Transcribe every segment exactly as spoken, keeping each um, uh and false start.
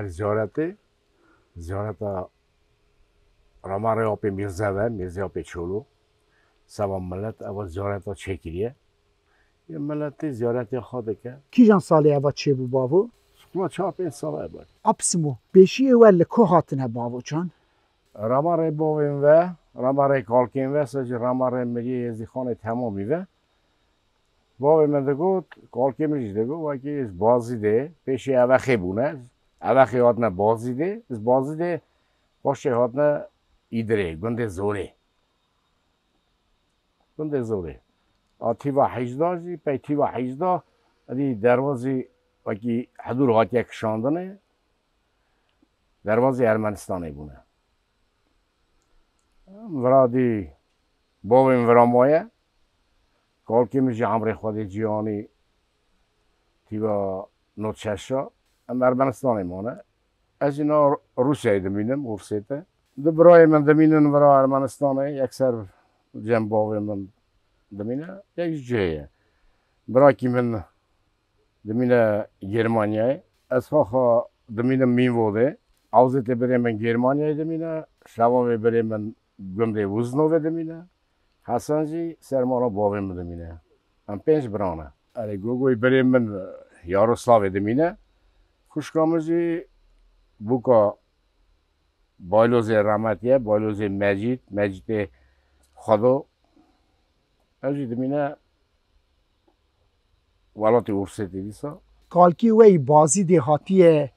Ziyaretê, ziyareta Ramarê Apê Mîrze ve, Mîrze Apê Çolo. Seba millet eva ziyareta çêkiriye. Yê milletê ziyaretê xwe dike. Kîjan salê eva çêbû bavo? Şikula çar pênc sala eva. Apsimo, pêşiyê we li ku hatine bavo can? Ramarê bavên ve, ramarê kalkên ve, se jî ramarê miriyê Êzdîxanê Temamî ve. Bavê min digot, kalkê min jî digot, wekî ji Bazîdê, pêşî Evexê bûne. Evexê hatine Bazîdê, ji Bazîdê paşê hatine Îdirê, gundê Zorê. Gundê Zorê. A tîva heyşda jî, pey tîva heyşda, edî derwazî wekî hidûr hatiye kişandinê, derwazî Ermenistanê bûne. Vira dî bavê min vira maye. Kalkê min jî emrê Xwedê cî anî tîva nod şeşa. Em Ermenistanê mane. Ez jî na Rûsyayê dimînim, Ursê te. Du birayê min dimînin vira Ermenistanê, yek ser cem bavê min dimîne, yek ji cihê ye. Birakî min dimîne Germanyayê. Ez xwexa dimînim Mînvodê. Awzêtê birê min Germanyayê dimîne. Şevavê birê min gundê Wiznovê dimîne. Hesen jî ser mala bavê min dimîne. Em pênc bira ne. Erê, Gogoyê birê min Yaroslavê dimîne. Xwişka min jî bûka Baylozê rehmetî ye, Baylozê Mecîd, Mecîdê Xwedo. Ev jî dimîne welatê Ursêtê dîsa. Kalkê we yî Bazîdê hatiye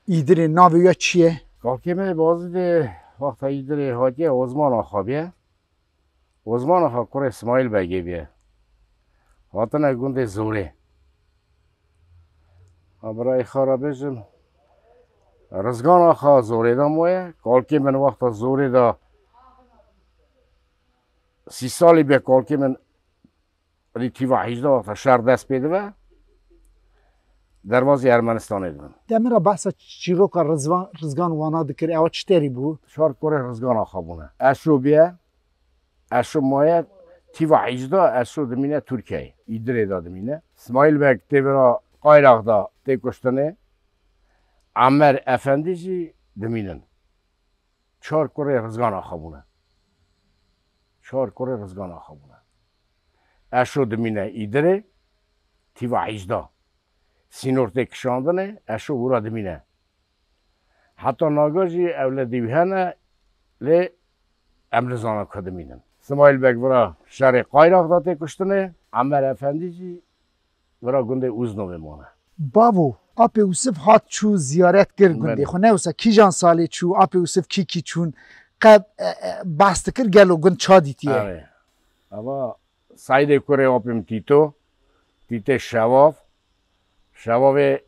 Îdirê, navê we çi ye? Kalkê me Bazîdê wexta Îdirê hatiye Osman Axa bîye. Osman Axa kurê Smaîl Begê bîye. Hatine gundê Zorê. Ha, birayê xwe re bêjim, Rizgan Axa Zorê de maye. Kalkê min wexta Zorê de sî salî bê, kalkê min Rî tîva hejde wexta şer dest pê dibe, dervazî Ermenistanê dibin. Te min re behsa çîroka Rizvan, Rizgan Wana dikir, ewa çi terî bû? Çar kurê Rizgan Axa bûne. Eşo bîye, Eşo maye, tîva hejde Eşo dimîne Tirkiyeyê. Îdirê de dimîne. Smaîl Beg tê vira Qayrax de tê kuştinê. Emer Efendî jî dimînin. Çar kurê Rizgan Axa bûne. Çar kurê Rizgan Axa bûne. Eşo dimîne Îdirê, tîva hejde. Sînor tê kişandinê, Eşo wira dimîne. Heta naga jî ewledî wî hene, lê em nizanin ku dimînin. Smaîl Beg vira şerê Qayrax de tê kuştinê, Emer Efendî jî vira gundê Uznovê mane. Bavo, Apê Ûsif hat çû ziyaret kir gundê Belê. Xwe. Ne wisa kîjan salê çû, Apê Ûsif kî kî çûn, qe, e, e, behs dikir gelo gund ça dîtiye? Erê. Ava Seîdê kurê Apê min Tîto, Tîtê Şevav, Şevavê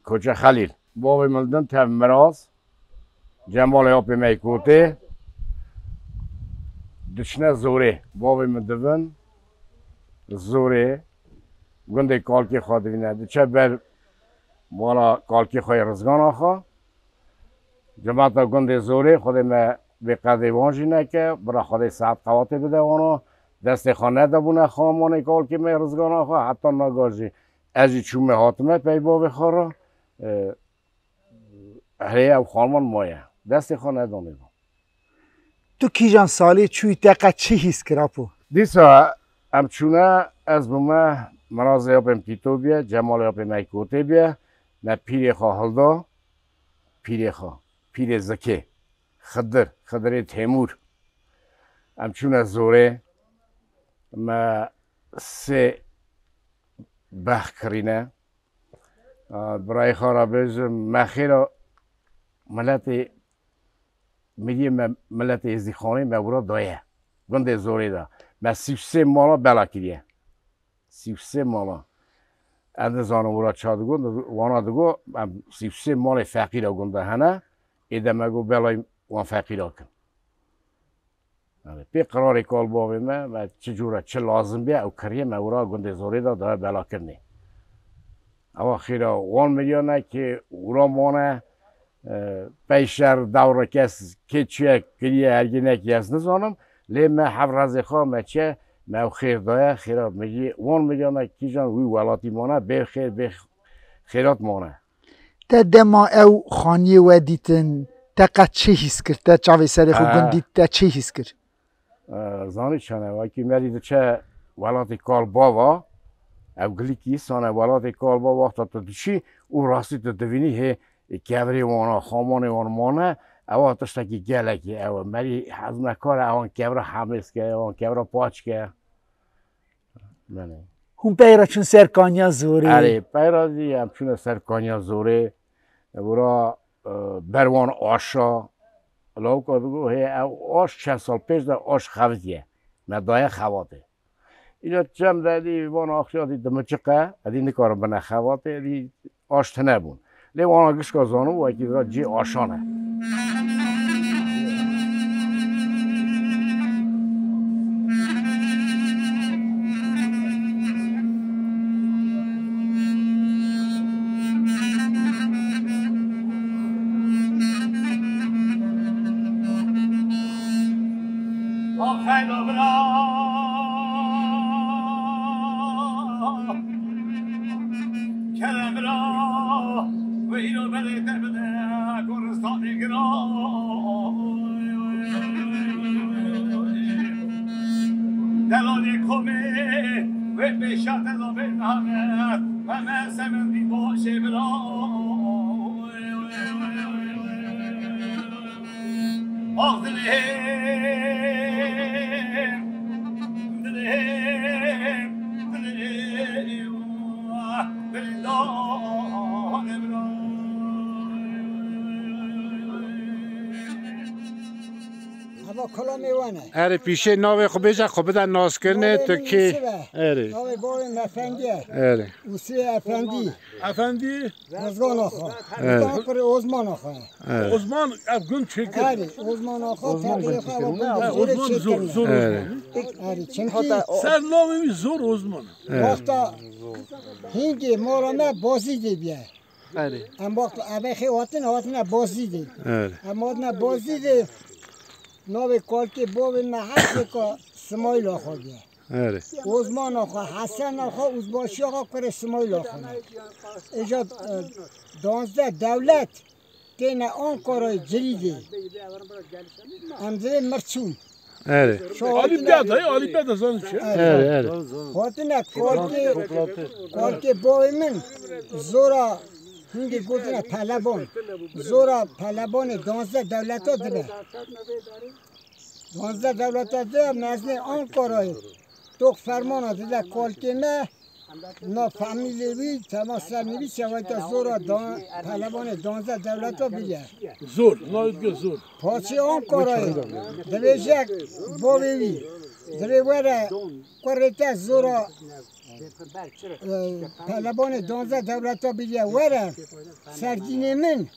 Koçe Xelîl. Bavê min li din tev miraz, Cemalê Apê me yê Kotê, diçine Zorê. Bavê min divin Zorê, gundê kalkê xwe divîne. Diçe ber mala kalkê xwe yê Rizgan Axa. Cemata gundê Zorê, Xwedê me bê qedê wan jî neke, bira Xwedê sehet qewatê bide wana. Destê xwe nedabûne xamanê kalkê me yê Rizgan Axa, heta naga jî ez jî çûme hatime pey bavê xwe re. E, Herê ew xanman maye. Destê xwe nedanê. Tu kîjan salê çûyî, te qe çi hîs kir, Apo? Dîsa em çûne, ez bûme, mirazê apê min Tîto bîye, Cemalê apê me yê Kotê bîye, me pîrê xwe hilda, pîrê xwe, pîrê zikê, Xidir, Xidirê Têmûr. Em çûne Zorê, me sê bex kirîne. A, birayê xwe re bêjim, me xêra miletê, miriyê me, miletê Êzdîxanê me wira daye. Gundê Zorê de. Me sî û sê mala bela kiriye. Sî û sê mala. Ez nizanim wira ça digo, wana digo, em sî û sê malê feqîra gunda hene, ê de me got belayê wan feqîra kin. Yanî, pê qirarê kal bavê me, me çi cûre, çi lazim bê, ew kiriye me wira gundê Zorê de daye bela kirinê. Ewa xêra wan miriya ne ki wira mane, e, pey şer dewre kes kê çiye kiriye ergê ne ki ez nizanim, lê me hev rezê xwe me çiye, me ew xêr daye, xêra miriyê, wan miriya ne kîjan wî welatî mane, bê xêr, bê xêrat mane. Te dema ew xaniyê we dîtin, te qet çi hîs kir? Te çavê serê xwe Ha. gund dît, te çi hîs kir? E, zanî çene, wekî merî diçe welatê kal bava, ew gilîkî îsane welatê kal bava, wexta tu diçî û rastî tu divînî hê kevirê wan a, xamanê wan mane, ewa tiştekî gelekî ew e. Merî hezmekar e, ewan kevira hemêz ke, ewan kevira paç ke. Belê. Hûn peyra çûn ser kaniya zorê. Erê, peyra zî em çûne ser kaniya zorê. Wira, e, ber wan aşa. Lawika digo, hê ew aş çend sal pêş de aş xeviziye. Me daye xevatê. Îna çem de edî van axiya dî dimiçiqe, edî nikarin bine xevatê, edî aş tune bûn. Lê wana gişka zanibû, wekî vira cê aşan e. Kerem ra, weylo berê te bide, goristanê giran. Delalê komê, wê pêşa te da bê nane, me me semendî başê bira. Ax dilê, dilê, dilê, dilê, dilê. Hava kolamê wan e. Erê, pîşê navê xwe bêje, xwe bide naskirinê, Navê tu min kî? Yusuf e. Erê. Navê bavê min Efendî ye. Erê. Usê Efendî. Efendî? Ozgan Axa. Evet. Ozgan kurê Ozman Axa. Evet. Ozman ev gund çêkir. Erê, Ozman Axa, Ozman tevî gund xwe çêkir. Ava Ha, gund Ozman zor, çêkir. Zor Evet. Ozman. Erê, çimkî Ser navê wî zor Ozman. Evet. Wexta hingê mala me Bazîdê bîye. Erê. Em wexta evexê hatine, hatine Bazîdê. Evet. Em hatine Bazîdê, navê kalkê bavê me hesê ka Simayîl Axa bîye. Erê. Ozman Axa, Hesen Axa, Uzbaşî Axa, kurê Simayîl Axa ne. Îja, e, danzdeh dewlet têne Ankarayê Cilîdê. Em divê mir çûn. Erê. Şo Alî hatine Beda, dayı, Alî Beda zanî çi? Erê. Erê, erê. Hatine kalkê, kalkê bavê min zora hingê gotine peleban. Zora pelebanê danzdeh dewleta dibe. Danzdeh dewleta de mezinê Ankarayê tok fermana dide kalkê me, na famîlê wî tema ser nivîse weke zora dan-, pelevanê danzdeh dewleta bîye. Zor, nayê dike zor. Paşê Ankarayê divêje bavê wî, divê were kurê te zora, e, pelevanê danzdeh dewleta bîye were ser dînê min,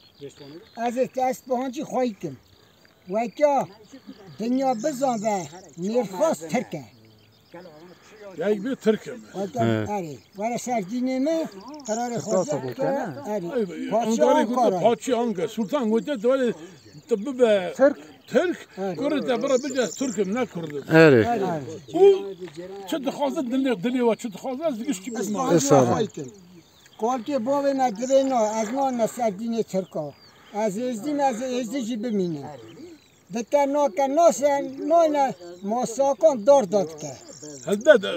ez ê te ez bihancî xweyî kim. Weke dinya bizanbe mêrxas Tirk e. Yek bê Tirk e me. Weke, Evet. Erê. Were ser dînê me, qerarê xwe Tirk e. Erê. Ay be, Paşê Ankarê gote Ankara. Paçî Ankara. Sultan gote tu were tu bibe Tirk. Tirk. Evet. Kurê te bira bice Tirk im, ne Kurd im. Erê. Erê. Û çi dixwazin dilê, dilê we çi dixwazin, ez giştî Ez bibim. Esa. Xweyî kim. Kalkê bavê me divê na, ez nayme ser dînê Tirka. Ez êzdî me, ez ê êzdî jî bimînim. Dike nake nase, nayne masakan dar da dike. Helbet, e,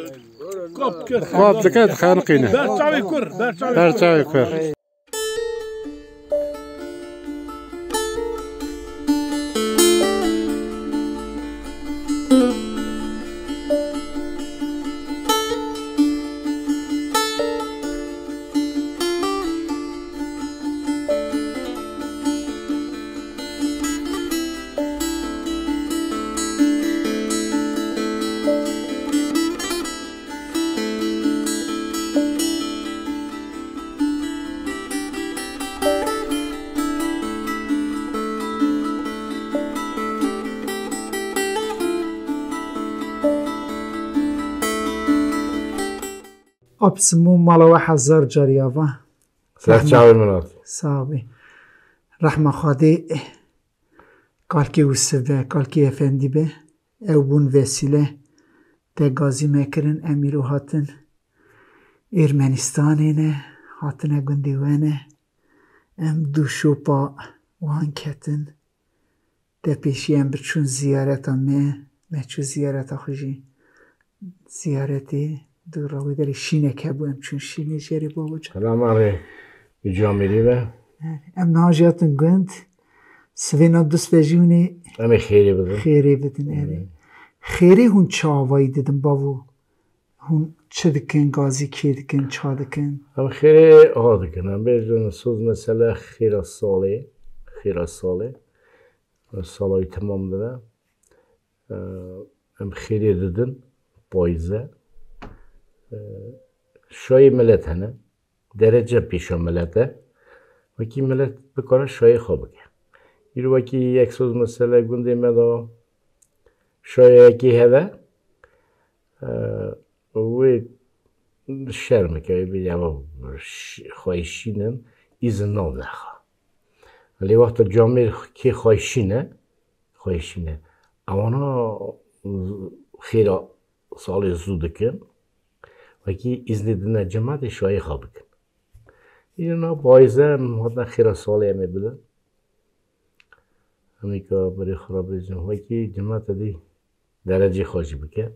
kap dike. Kap dike, dixeniqîne. Berçavê kur, berçavê kur. Berçavê kur. Ap Simon, mala we hezar carî ava. Ser çavê min hat. Sax bî. Rehma Xwedê, kalkê Wisif be, kalkê Efendî be. Ew bûn vesîle, te gazî me kirin, em îro hatin Ermenistanê ne, hatine gundê we ne. Em du şopa wan ketin. De pêşî em biçûn ziyareta me, me çû ziyareta xwe jî. Ziyaretê du rewî derê şînek hebû, em çûn şînê jêrê babacan. Rama rê camêrî ve. Em niha jî hatin gund. Sivêna dust ve jî hûnê Em ê xêrê bidin. Xêrê bidin, erê. Xêrê hûn çi avayî didin bavo? Hûn çi dikin, gazî kê dikin, ça dikin? Em xêrê ha dikin. Em bêjin soz mesele xêra salê, xêra salê. Sala wî temam dibe. Em xêrê didin, payîze. Şayê milet hene. Derece pêşa milet e. Wekî milet bikare şayê xwe bike. Îro wekî yek soz mesele gundê me de şayê yekê heve, wê şerm bike, wê bêje, ev xweyşîn in, îzin nade xwe. Lê wexta camêr kê xweyşîn e, xweyşîn e. Ewana xêra salê zû dikin. Wekî îznê dine cematê şayê xwe bikin. Îna payîze em hatin xêra salê em ê bidin. Em ê ka berê xwe re bêjin. Wekî cemate dî derecê xwe jî bike.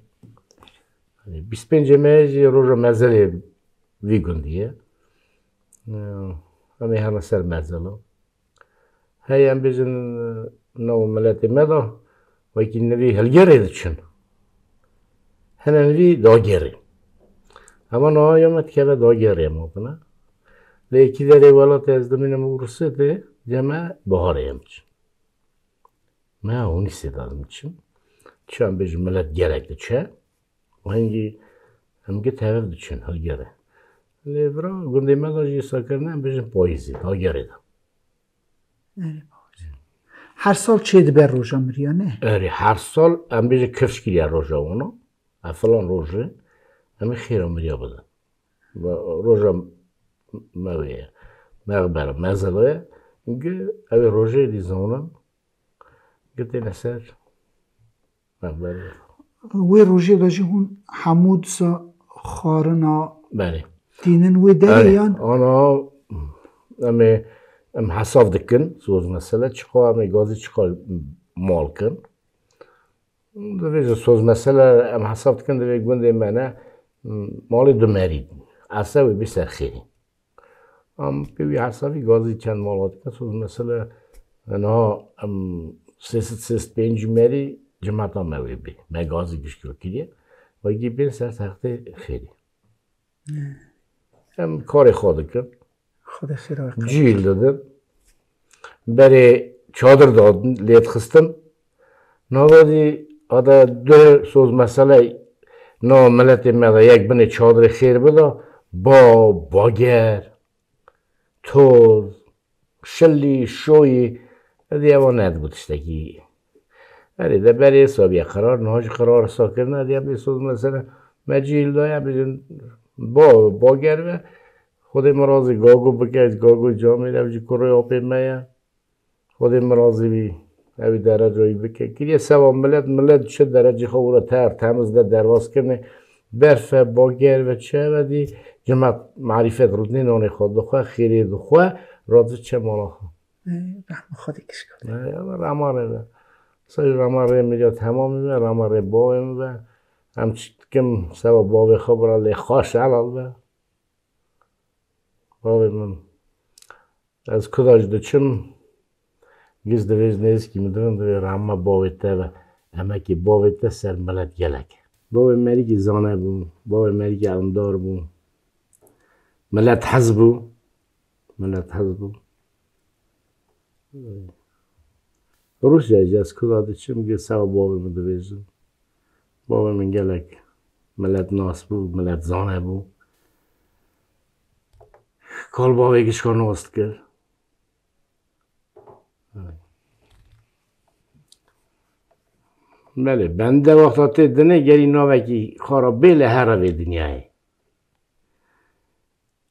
Yanî bîst pêncê me jî roja mezelê vî gundî ye. Em ê herne ser mezela. Hey em bêjin nav miletê me de wekî nivî hilgerê diçin. Hene nivî dagerê. Hema niha ya me dikeve dagerê em hatine. Lê yekî derê welatê ez dimînim Ûrusê tê, cem me biharê em diçin. Me hûnî sêda diçin. Çi em bêjin milet gerek diçe. Hingî em gi tev diçin hilgerê. Lê vira gundê me de jî sakirine em bêjin payîzî, dagerê de. Erê bawer. Her sal çê dibe roja miriya ne? Erê her sal em bêjin kifş kiriye roja wana. Ev filan rojê em ê xêra miriya bidin. Roja me wê ye. Mexbere, mezele ye. Gi ev ê rojê dî zonin. Gi têne ser Wê rojê de jî hûn hemû disa xwarina Belê. Tînin wê derê Belê. yan? Ana em ê em hesab dikin soz mesele çiqa em ê gazî çiqa mal kin. Divê ji soz mesele em hesab dikin divê gundê me ne malê du merî. Ese wê bî ser xêrî. Em pê wî hesabî gazî çend mala dike soz mesele niha em sê sed sê sed pêncî merî cimeta me wê bê. Me gazî gişkî kiriye. Wekî bên ser textê xêrî. Em karê xwe dikin. Xwedê xêra wê qebûl. Cîl didin. Berê çadir dadin, lê dixistin. Navadî ada du soz mesele no miletê me de yek binê çadirê xêr bida, ba, bager, toz, şilî, şoyî, edî ewa nedibû tiştekî. Erê de berê sabiye qerar, niha jî qerar sakirine, edî em bê soz mesele me cîl daye, bêjin ba, bager ve, Xwedê min razî gago bike, gago camêr ev jî kurê apê me ye. Xwedê min razî bî, ew ê dereca wî bike. Kiriye seva milet, milet çi derecê xwe wira ter, temiz de derbas kirine. Berf e, bager ve çi ev e dî, cimat marîfet rûdinê nanê xwe dixwe, xêrê dixwe, razî çe mala xwe. Ey, rehma Xwedê kişka. Ey, Allah rehma rê be. Say rehma rê min ya temamî be, rehma rê bavê min be. Em çi dikim seva bavê xwe bira lê xweş helal be. Bavê min. Ez kuda jî diçim, giz divê ji nêzikî min dibim, divê rehma bavê te be. Emekê bavê te ser milet gelek e. Bavê merîkî zane bû, bavê merîkî elimdar bû. Milet hez bû. Milet hez bû. Rûsya jî ez kuda diçim, gê seva bavê min dibêjim. Bavê min gelek milet nas bû, milet zane bû. Kal bavê gişka nas dikir. Belê, bende wexta tê dinê gerî navekî xwe re bê lê here vê dinyayê.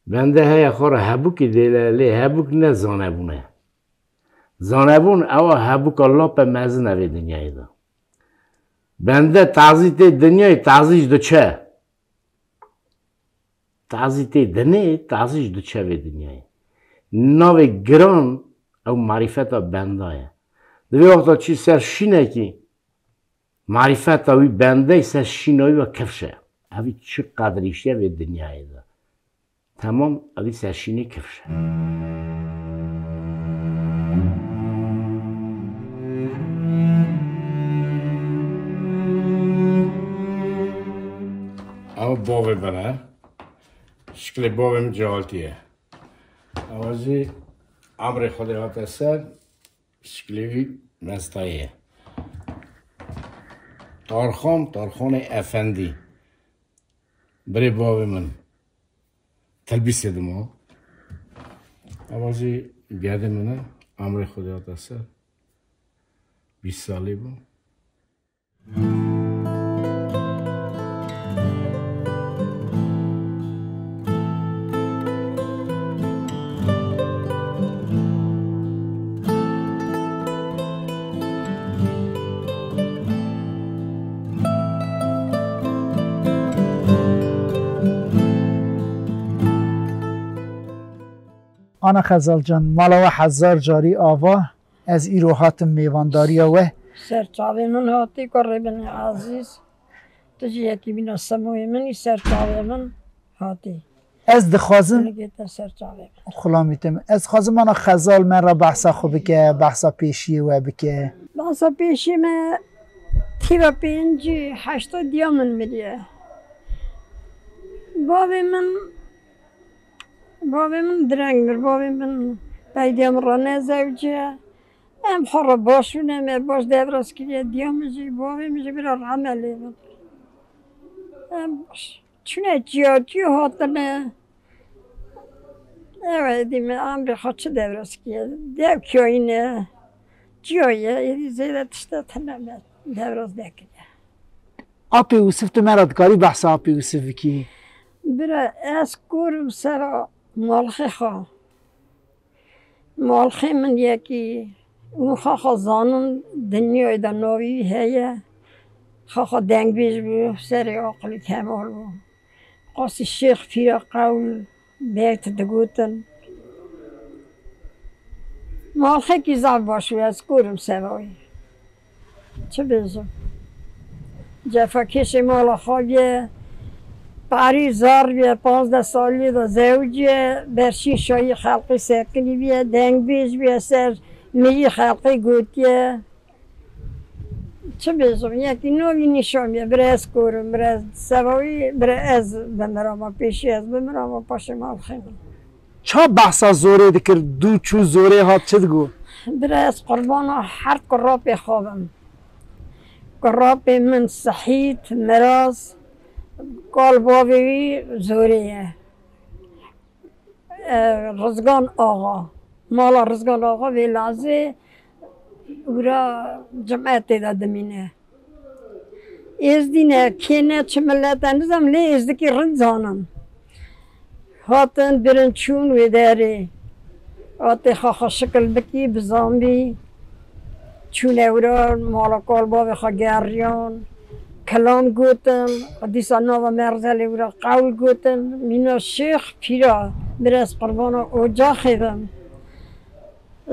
Bende heye xwe re hebûkî dêle, lê hebûk ne zanebûn e. Zanebûn ewa hebûka lap e mezin e vê dinyayê de. Bende tazî tê dinyayê, tazî ji diçe. Tazî tê dinê, tazî ji diçe vê dinyayê. Navê giran ew marîfeta benda ye. Di vê wexta çî ser şînekî, marîfeta wî bendey ser şîna wî ve kifş e. Evî çi qedrîştiye vê dinyayê de. Temam, evî ser şînê kifş e. Ew bavê min e. Şiklê bavê min cehaltiye. Ewa jî emrê Xwedê hate ser, şiklê wî mestayê ye. Tarxan, Tarxanê Efendî. Birê bavê min Tilbîsê dima. Ewa jî gedê min e, emrê Xwedê hate ser. Bîst salî bû. Ana Xezalcan, mala we hezar carî ava. Ez îro hatim mêvandariya we. Ser çavê min hatî, kurê min ezîz. Tu jî yekî bîna Semoyê min î, ser çavê min hatî. Ez dixwazim Nigê te ser çavê min. Xulamî te min. Ez dixwazim ana Xezal me re behsa xwe bike, behsa pêşiyê we bike. Behsa pêşiyê me tîra pêncî heşta diya min miriye. Bavê min Bavê min direng bir, bavê min peydiya min re nezewciye. Em xwe re baş bûn, em ê baş devraz kiriye. Diya min jî, bavê min jî bira rehme lê bin. Em çûne ciya, ciya hatine. Ew ê dî me emrê xwe çi devraz kiriye? Dev kiyayîne, ciya ye, êdî zêde tişte tine me devraz nekiriye. Apê Wisif, tu me re dikarî behsa Apê Wisif bikî? Bira, ez kûr im sera malxê xwe. Malxê min yekî û xaxa zanin dinyayê de navî wî heye. Xaxa dengbêj bû, serê aqilî kemal bû. Qasî Şêx pîra qewl beyt digotin. Malxekî zaf baş bû, ez kûr im seba wî. Çi bêjim? Cefakêşê mala xwe bûye, parî zar bûye, panzdeh salî de zewciye, ber şîşayî xelqî sekinî bûye, dengbêj bûye, ser miyî xelqî gotiye. Çi bêjim, yekî navî nîşan bûye, bira ez kûr im, bira ez seba wî, bira ez bimirama, pêşî ez bimirama, paşê malxê min. Ça behsa zorê dikir, dû çû zorê hat çi digot? Bira ez qurbana her kurapê xwe bim. Kurapê min Sehîd, Miraz, kal bavê wî zorê ye. E, Rizgan Axa. Mala Rizgan Axa vê lazê ûra cimetê de dimîne. Êzdî ne, kê ne, çi milet e, nizam lê êzdikî rind zanin. Hatin birin çûn wê derê. Hatê xwe xwe şikil bikî, bizanbî. Çûne wira, mala kal bavê xwe geriyan. Kilam gotin, dîsa nava merzelê wira qewl gotin. Mîna Şêx pîra, bira ez qurbana ocaxê bim.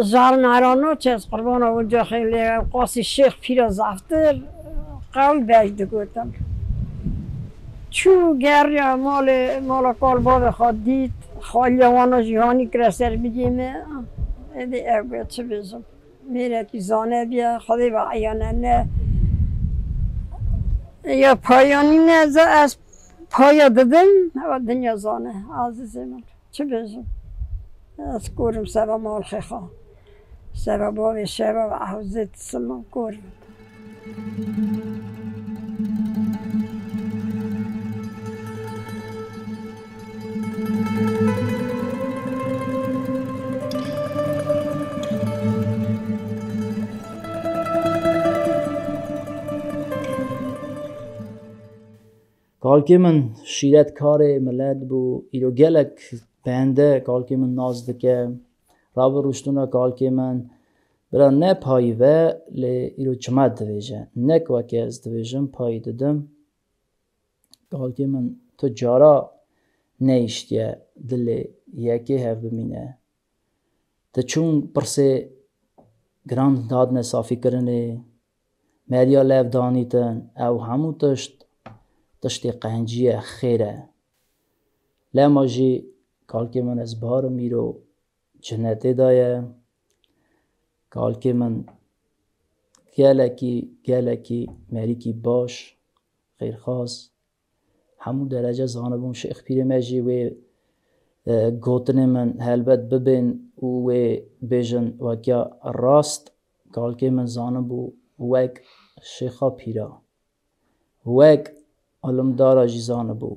Jar nara naçe ez qurbana ocaxê lê ew qasî Şêx pîra zaftir qewl bej digotin. Çû geriya malê, mala kal bavê xwe dît, xaliya wana jî hanî kire ser bigê me. Êdî ew be çi bêjim. Mêrekî zane bûye, Xwedê ve eyane ne. Ya payanî ne, ez paya didim, ewa dinya zane, azîzê min. Çi bêjim? Ez kûr im seba malxê xwe. Seba bavê şeva ve ehuzê sima kûr im. Kalkê min şîretkarê milet bû, îro gelek bende kalkê min nas dike. Rabe rûştuna kalkê min, bira ne payî ve, lê îro çima divêje? Nek weke ez divêjim, payî didim. Kalkê min tu cara nehiştiye dilê yekê hev bimîne. Ti çûn pirsê giran hatine safîkirinê, meriya lev danîtin, ew hemû tişt, tiştê qencî ye, xêr e. Lema jî kalkê min ez barim îro cennetê de ye. Kalkê min gelekî, gelekî merîkî baş, xêrxas. Hemû derece zanibûm Şêx Pîrê me jî wê, e, gotinê min helbet bibên û wê bêjin wekiya rast. Kalkê min zanibû wek Şêxa Pîra, wek ilimdara jî zanibû.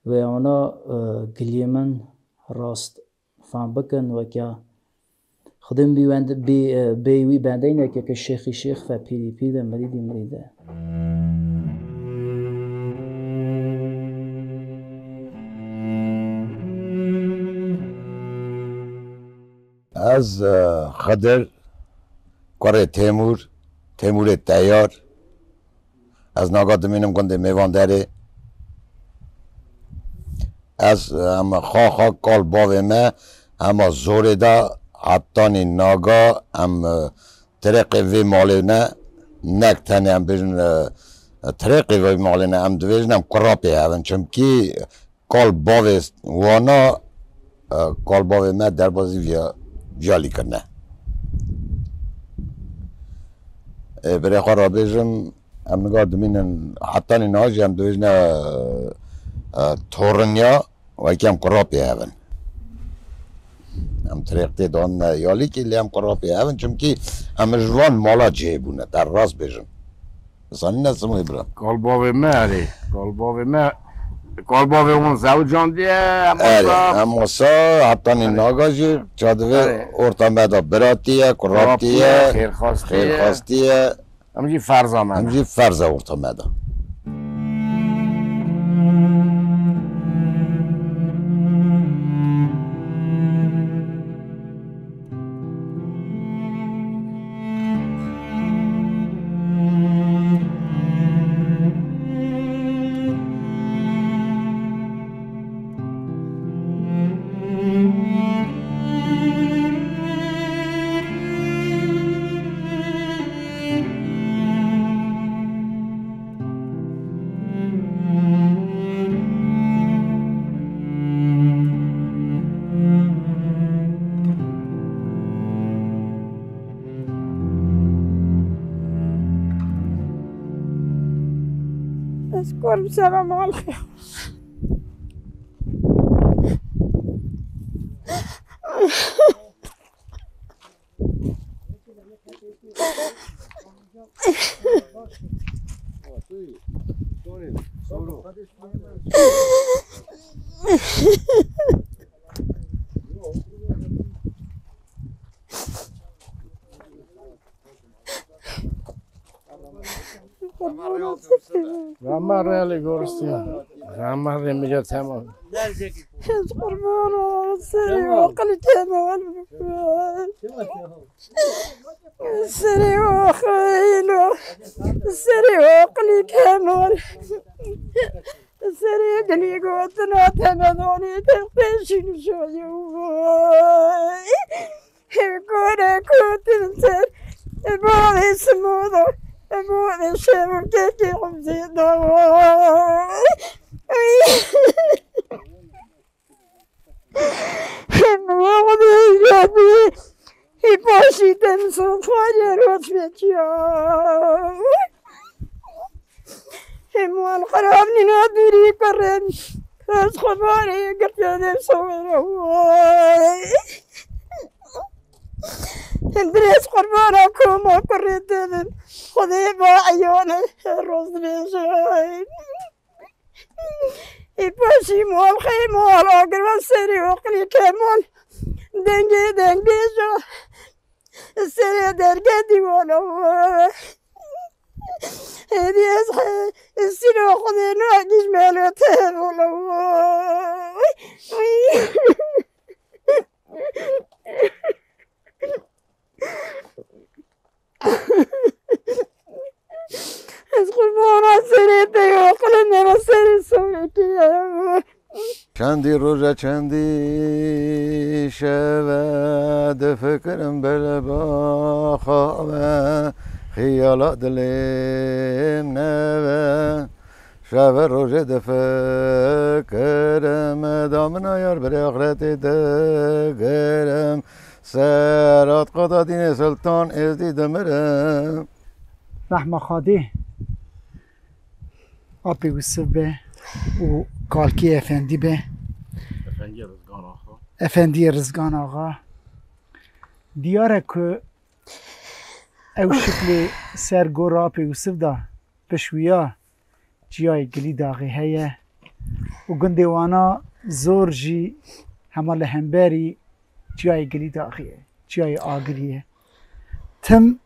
Wê ana, e, giliyê min rast fam bikin, weke Xwedê min bî wend-, bî, e, bê wî bendeyne ke, ke şêxî şêx fe, pîrî pîr ve, mirîdî mirîd e. Ez, e, Xidir, kurê Têmûr, Têmûrê Teyar. Ez naga dimînim gundê Mêvanderê. Ez, em xaxa kal bavê me, hema zorê de hetanî naga em, e, tirêqê vê malê ne, nek tenê em bêjin, e, tirêqê vê malê ne, em dibêjin em kurapê hev in. Çimkî kal bavê wana, e, kal bavê me derbazî viya, viya lî kirine. Ê, birê xwe rabêjim, em niga dimînin, hetanî niha jî em dibêjine, e, torinya, wekî em kurapê hev in. Em tirêq tê dan ne yalîkî, lê em kurapê hev in, çimkî em ji van mala cihê bûne, te rast bêjim. Zanî ne simê bira. Kalbavê me erê. Kalbavê me, kalbavê wan zewcandiye, em Erê, wasa. Em wasa, hetanî Erê. Naga jî, ça divê Erê. Orta me de biratî ye, kuratî Kuratî ye, ye, xêrxastî ye. Xêrxastî ye. Em jî ferza me Em ne. Jî ferza orta me de. Ez korim sera mal xêr. Rama rê li gorstiya. Rama rê mi ca temam. Ez qurban serê oqilî Kemal. Serê oqilî, serê oqilî Kemal. Serê dilî gotina te nedonî te pêşî nişoyî. Kore kutin ser, bavê simoda, bavê şevkekê umzê dawa. Hem wexdê geldi, hê paşî te misalxanê rotfeçiya. Hem wan xirab nîna dûrî kurin, ez xwe barê girtiya dev sawêra. Hem dirêj qurbana koma kurê te bin, Xwedê ba eyane her roz dibêjin. Ê paşî mal xê mal agirvan serê oqilî Kemal. Dengê deng bêja. Serê derge dîwana. Hêdî ez he, sîro Xwedê nagîj melo te wala. Ez qurbana serê te yo, qile me ra serê sorekê ye. Çendî roje, çendî şeve, difikirim bil baxa ve, xiyala dilêm neve. Şeve rojê difikirim, damina yar birê axretê digirim. Serat qada dînê Sultan Êzdî dimirim. Rehma Xadê. Apê Wisif be û Kalkê Efendî be. Efendiyê Rizgan Axa. Efendiyê Rizgan Axa. Diyar e ku ew şiklê ser gora Apê Wisif de pişwîya çiyayê Gilî Daxê heye û gundê wana zor jî hema li hemberî çiyayê Gilî Daxê ye, çiyayê Agirî ye. Tim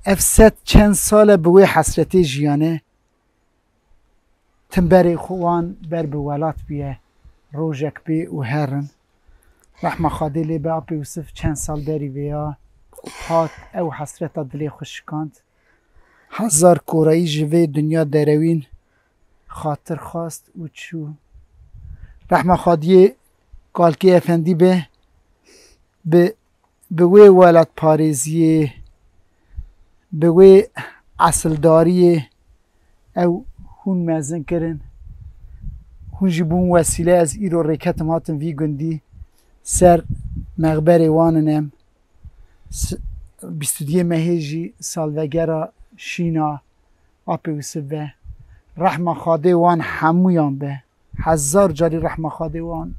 ev sed çend sal e bi wê hesretê jiyane. Tim berê xwe wan ber bi welat bûye, rojek bê û herin. Rehma Xadê lê be, Apê Wisif çend sal berî vêya hat ew hesreta dilê xwe şikand. Hezar korayî ji vê dinya derewîn, xatir xwest û çû. Rehma Xadiyê Kalkê Efendî be, bi, bi wê welatparêziyê, bi wê esildariyê ew hûn mezin kirin. Hûn jî bûn wesîle, ez îro rêketim hatim vî gundî, ser mexberê wan in em. S-, bîst û duyê mehê jî salvegera şîna Apê Wisif be. Rehma Xadê wan hemûyan be. Hezar carî rehma Xadê wan.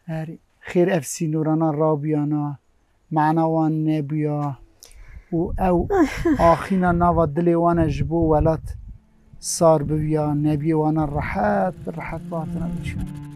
Her xêr ev sînorana rabiyana, mana wan nebûya û ew axîna nava dilê wan e ji bo welat sar bibiya, nebiyê wana rehet, rehet bi hatina diçûn.